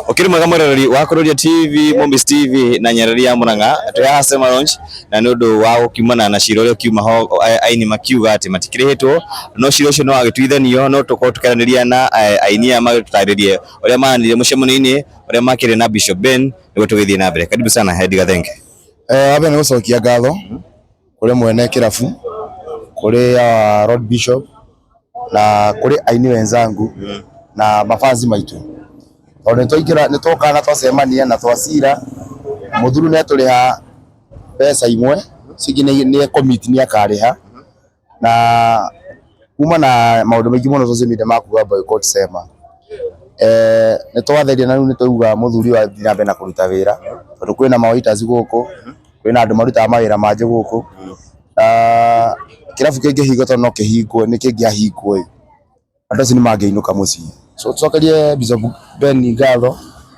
Ukiri mwega mwiroreri wa Kururia TV, Mombis TV na Nyarari ya Murang'a, twi haha Sema Lounge na nĩ ũndũ wa gũkiumana na cira ũrĩa ũkiuma ho, aini makiuga atĩ matikĩrĩhĩtwo, no cira ũcio no wagĩtuithanio, no tũkorwo tũkĩaranĩria na aini aya magĩtũtarĩrie ũrĩa maranĩrie mũcemanio-inĩ ũrĩa makĩrĩ na Bishop Ben nĩguo tũgĩthiĩ na mbere. Karibu sana Hedi Gathenge. Wa mbere nĩ gũcokia ngatho kũrĩ mwene kĩrabu, kũrĩ Lord Bishop na kũrĩ aini wenzangu na mabanzi maitũ, tondũ nĩ twaingĩra, nĩ twoka na twacemania na twacira, mũthuri nĩ atũrĩha mbeca imwe, icio ingĩ nĩ commit nĩ akarĩha, na kuma na maũndũ maingĩ mũno social media ma kuga boycott Sema. Nĩ twatheria na rĩu nĩ twauga mũthuri ũyũ athiĩ na mbere na kũruta wĩra, tondũ kwĩna ma waiters gũkũ, kwĩna andũ marutaga mawĩra mangĩ gũkũ, na kĩrabu kĩngĩhingwo tondũ no kĩhingwo, nĩ kĩngĩahingwo ĩ, andũ acio nĩ mangĩinũka mũciĩ. So tũcokerie Bishop Ben ngatho,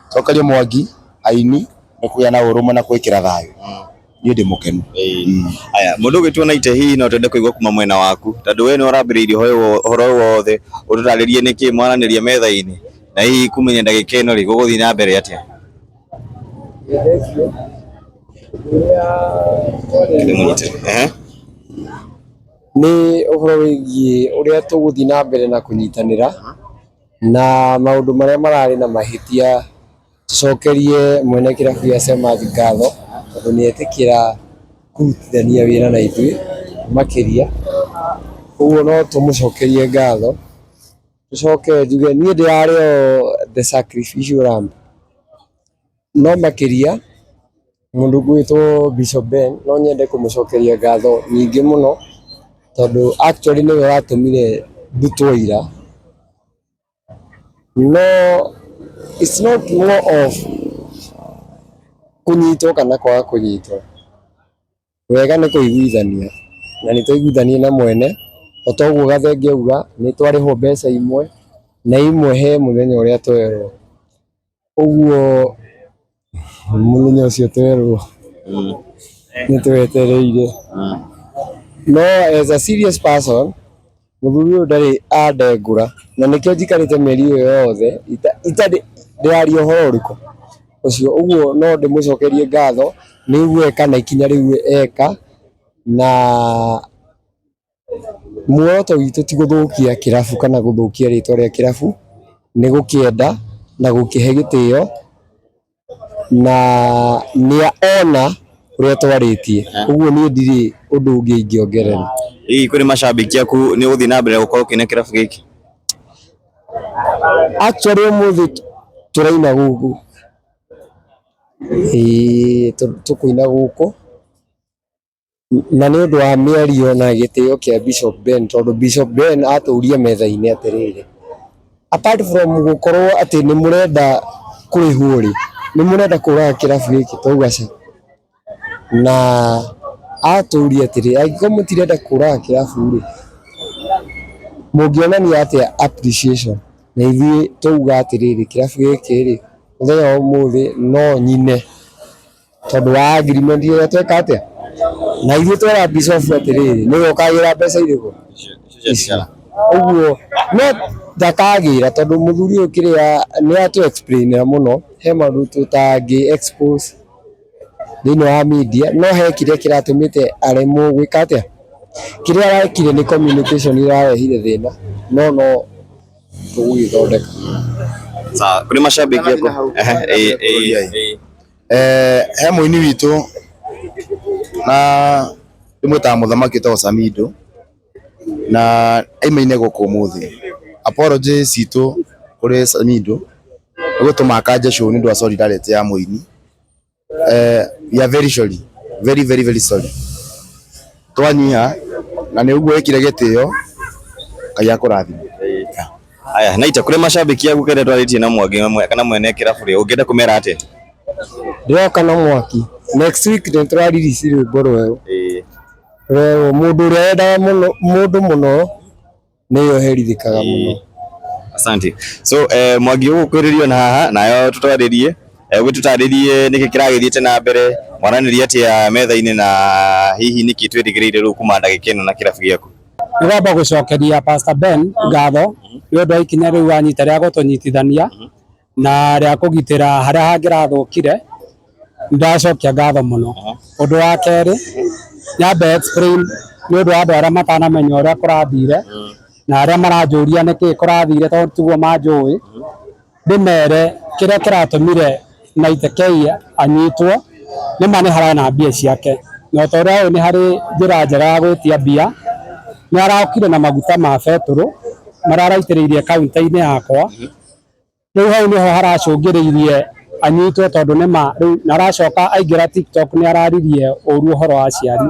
tũcokerie Mwangi, aini nĩ kũgĩa na ũrũmwe na gwĩkĩra thayũ. Niĩ ndĩ mũkenu. Aya, mũndũ ũgwĩtwo Naite, hihi no twende kũigua kuma mwena waku, tondũ we nĩ ũrambĩrĩirie ũhoro ũyũ wothe, ũtũtarĩrie nĩkĩ mwaranĩria metha-inĩ, na hihi kumania ndagĩka ĩno rĩ, gũgũthiĩ na mbere atĩa? Thengiũ. Ũrĩa Ndĩmũnyite. Ehe. Nĩ ũhoro wĩgiĩ ũrĩa tũgũthiĩ na mbere na kũnyitanĩra na maũndũ marĩa mararĩ na mahĩtia, tũcokerie mwene kĩrabu gĩa Semath ngatho tondũ nĩ etĩkĩra kũrutithania wĩra na ithuĩ makĩria. Ũguo no tũmũcokerie ngatho. Tũcoke njuge niĩ ndĩrarĩ o the sacrificial lamb, no makĩria mũndũ ũgwĩtwo Bishop Ben no nyende kũmũcokeria ngatho nyingĩ mũno, tondũ actually nĩwe watũmire ndutwo ira. No it's not more of kũnyitwo kana kwaga kũnyitwo, wega nĩ kũiguithania, na nĩ twaiguithania na mwene. O ta ũguo Gathenge auga, nĩ twarĩhwo mbeca imwe na imwe he mũthenya ũrĩa twerwo. Ũguo mũthenya ũcio twerwo nĩ twetereire. No as a serious person, mũthuri ũyũ ndarĩ andengũra, na nĩkĩo njikarĩte mĩeri ĩyo yothe itarĩ ndĩraria ũhoro ũrĩkũ ũcio. Ũguo no ndĩmũcokerie ngatho nĩ ũguo eka na ikinya rĩu eka, na muoroto witũ ti gũthũkia kĩrabu kana gũthũkia rĩtwa rĩa kĩrabu, nĩ gũkĩenda na gũkĩhe gĩtĩo, na nĩ ona ũrĩa twarĩtie. Ũguo niĩ ndirĩ ũndũ ũngĩ ingĩongerera. Hihi kũrĩ macambĩki aku, nĩ ũgũthiĩ na mbere gũkorwo ũkĩina kĩrabu gĩkĩ? Actually ũmũthĩ tũraina gũkũ, ĩĩ tũkũina gũkũ, na nĩ ũndũ wa mĩario na gĩtĩo kĩa Bishop Ben, tondũ Bishop Ben atũria metha-inĩ atĩrĩrĩ, apart from gũkorwo atĩ nĩ mũrenda kũrĩhwo rĩ, nĩ mũrenda kũraga kĩrabu gĩkĩ? Twauga ca. Na atũria atĩrĩ, angĩkorwo mũtirenda kũraga kĩrabu rĩ, mũngĩonania atĩa appreciation? Na ithuĩ twauga atĩrĩrĩ, kĩrabu gĩkĩ rĩ, mũthenya wa ũmũthĩ no nyine, tondũ wa agreement ĩrĩa tweka atĩa na ithuĩ, twera Bishop atĩrĩrĩ, nĩwe ũkagĩra mbeca irĩkũ icio. Ũguo no ndakagĩra, tondũ mũthuri ũyũ kĩrĩa nĩ atũ explainĩra mũno, he maũndũ tũtangĩ expose thĩinĩ wa media, no he kĩrĩa kĩratũmĩte aremwo gwĩka atĩa. Kĩrĩa arekire nĩ communication ĩrarehire thĩna, no no tũgũgĩthondeka. Sawa, kũrĩ macambĩki aku. Ehe, ĩ ĩ ĩ. He mũini witũ na ndĩmwĩtaga mũthamaki, wĩtagwo Samido, na aimaine gũkũ ũmũthĩ. Apology citũ kũrĩ Samido nĩ gũtũma akanje show nĩ ũndũ wa solidarity ya mũini. We are very sorry, very very very sorry. Twanyiha na nĩ ũguo wĩkire gĩtĩo, Ngai akũrathime. Aya, Naita, kũrĩ macambĩki aku kĩrĩa twarĩtie na Mwangi kana mwene kĩrabu rĩ, ũngĩenda kũmera atĩa? Ndĩroka na mwaki. Next week nĩ tũra release rwĩmbo rwerũ. Rwerũ mũndũ ũrĩa wendaga mũno mũndũ mũno nĩwe ũherithĩkaga mũno. Asante. So Mwangi, ũgũkwĩrĩrio na haha nayo tũtwarĩrie, ũgĩtũtarĩrie nĩkĩ kĩragĩthiĩte na mbere, mwaranĩria atĩa metha-inĩ, na hihi nĩkĩ twĩrĩgĩrĩire rĩu kuma ndagĩka ĩno na kĩrabu gĩaku? Nĩngwamba gũcokeria Pastor Ben ngatho nĩ ũndũ wa ikinya rĩu anyita rĩa gũtũnyitithania. Na rĩa kũgitĩra harĩa hangĩrathũkire, ndacokia ngatho mũno. Ũndũ wa kerĩ, nyambe explain nĩ ũndũ wa andũ arĩa matanamenya ũrĩa kũrathire na arĩa maranjũria nĩkĩ kũrathire tondũ tiguo manjũĩ, ndĩmere kĩrĩa kĩratũmire Naite K anyitwo nĩma nĩ hararĩ na mbia ciake, na ota ũrĩa ũĩ nĩ harĩ njĩra njega ya gwĩtia mbia, nĩ arokire na maguta ma betũrũ marĩa araitĩrĩirie kaunta-inĩ yakwa. Rĩu hau nĩho haracũngĩrĩirie anyitwo tondũ nĩma rĩu na aracoka aingĩra TikTok nĩ araririe ũru ũhoro wa aciari.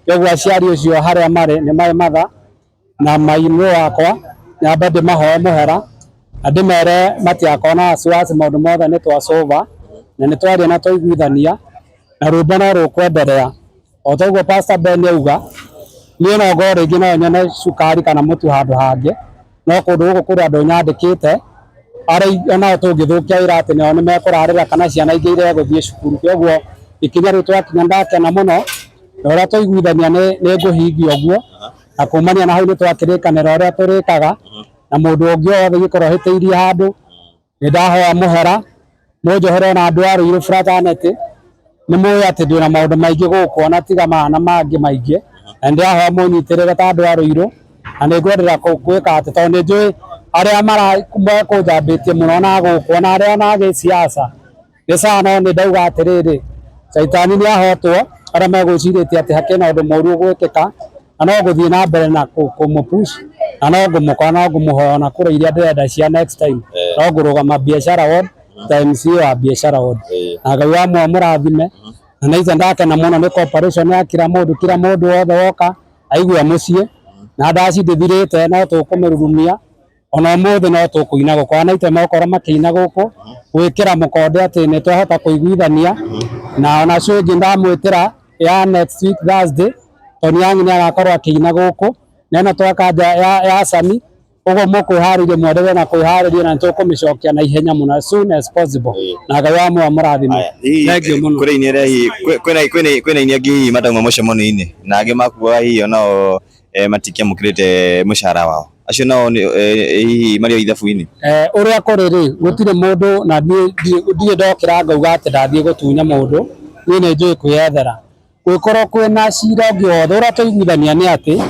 Koguo aciari ũcio harĩa marĩ nĩ my mother na my wakwa, nyambe ndĩmahoe mũhera na ndĩmere matigakorwo na wasiwasi, maũndũ mothe nĩ twacũva na nĩ twaria na twaiguithania na rwĩmbo no rũkwenderea. O ta ũguo Pastor Ben auga, niĩ no ngorwo rĩngĩ no nyone cukari kana mũtu handũ hangĩ, no kũndũ gũkũ kũrĩ andũ nyandĩkĩte arĩa onao tũngĩthũkia wĩra atĩ nao nĩ mekũrarĩra kana ciana ingĩ iregũthiĩ cukuru. Koguo ikinya rĩu twakinya ndakena mũno na ũrĩa twaiguithania nĩ ngũhingia ũguo, na kumania na hau nĩ twakĩrĩkanĩra ũrĩa tũrĩkaga, na mũndũ ũngĩ o wothe ingĩkorwo hĩtĩirie handũ nĩ ndahoya mũhera, mũnjohere ona andũ a Ruiru fraternity nĩ mũĩ atĩ ndĩna maũndũ maingĩ gũkũ ona tiga maya na mangĩ maingĩ, na nĩ ndĩrahoya mũnyitĩrĩre ta andũ a Ruiru, na nĩ ngwenderea gwĩka atĩ tondũ nĩ njũĩ arĩa mekũnjambĩtie mũno na gũkũ ona arĩa ona gĩsiasa nĩ sawa, no nĩ ndauga atĩrĩrĩ, caitani nĩ ahotwo, arĩa megwĩcirĩtie atĩ hakĩna ũndũ mũru ũgwĩkĩka, na no ngũthiĩ na mbere na kũmũpush na no ngũmũkora no ngũmũhoya ona kura iria ndĩrenda cia next time, no ngũrũgama biashara ward ta MCA wa biashara ward, na Ngai wa muoyo mũrathime. Na nĩ ndakena mũno nĩ cooperation ya kila mũndũ, kila mũndũ wothe woka aigua mũciĩ, na ndaci ndĩthirĩte no tũkũmĩrurumia ona ũmũthĩ no tũkũina gũkũ, ana ite mokorwo makĩina gũkũ gwĩkĩra mũkonde atĩ nĩ twahota kũiguithania, na ona cio ĩngĩ ndamwĩtĩra ya next week Thursday, Tony Young nĩ agakorwo akĩina gũkũ, na ĩno twakanja ya Sami, ũguo mũkwĩharĩria mwendelee na kwĩharĩria na nĩtũkũmĩcokia na ihenya mũno as soon as possible, na Ngai wa muoyo mũrathime. Thank you mũno. Kũrĩ aini arĩa hihi kwĩna aini angĩ hihi matauma mũcemanio-inĩ na angĩ makuaga hihi onao matikĩamũkĩrĩte mũcara wao, acio nao hihi marĩ o ithabu-inĩ? Ũrĩa kũrĩ rĩ, gũtirĩ mũndũ na niĩ ndirĩ ndokĩra ngauga atĩ ndathiĩ gũtunya mũndũ, niĩ nĩ njũĩ kwĩyethera. Gwĩkorwo kwĩna cira ũngĩ wothe ũrĩa twaiguithania nĩ atĩ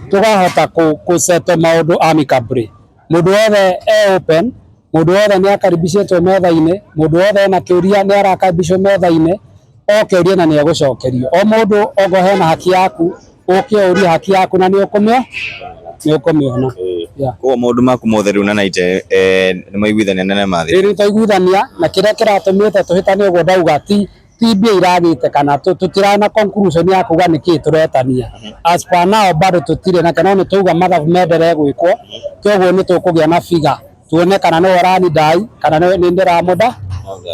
tũkahota kũ settle maũndũ amicably. Mũndũ wothe e open, mũndũ wothe nĩ akaribicĩtwo metha-inĩ, mũndũ wothe ena kĩũria nĩ arakaribicwo metha-inĩ, oke ũrie na nĩ egũcokerio. O mũndũ okorwo hena haki yaku, ũke ũrie haki yaku na nĩ ũkũmĩona. Koguo maũndũ maku mothe rĩu na Naite nĩ maiguithania na nĩ mathira? Rĩu twaiguithania na kĩrĩa kĩratũmĩte tũhĩtanie ũguo ndauga ti mbia iragĩte kana tũtirarĩ na conclusion ya kuga nĩkĩ tũretania. As per now bado tũtirĩ na no nĩ twauga mathabu menderee gwĩkwo, koguo nĩ tũkũgĩa na figure tuone kana nĩwe ũranidai kana nĩ ndĩramũda,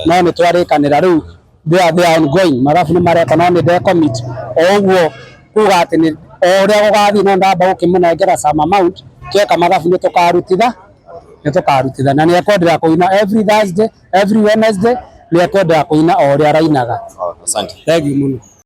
no nĩ twarĩkanĩra rĩu they are ongoing, mathabu nĩ marekwo no nĩ ndecommit o ũguo kuga atĩ nĩ o ũrĩa gũgathiĩ no ndamba gũkĩmũnengera some amount, tweka mathabu nĩ tũkarutitha na nĩ ekwenderea kũina every Thursday, every Wednesday nĩ ekwenderea kũina o ũrĩa arainaga. Asante. Thank you mũno.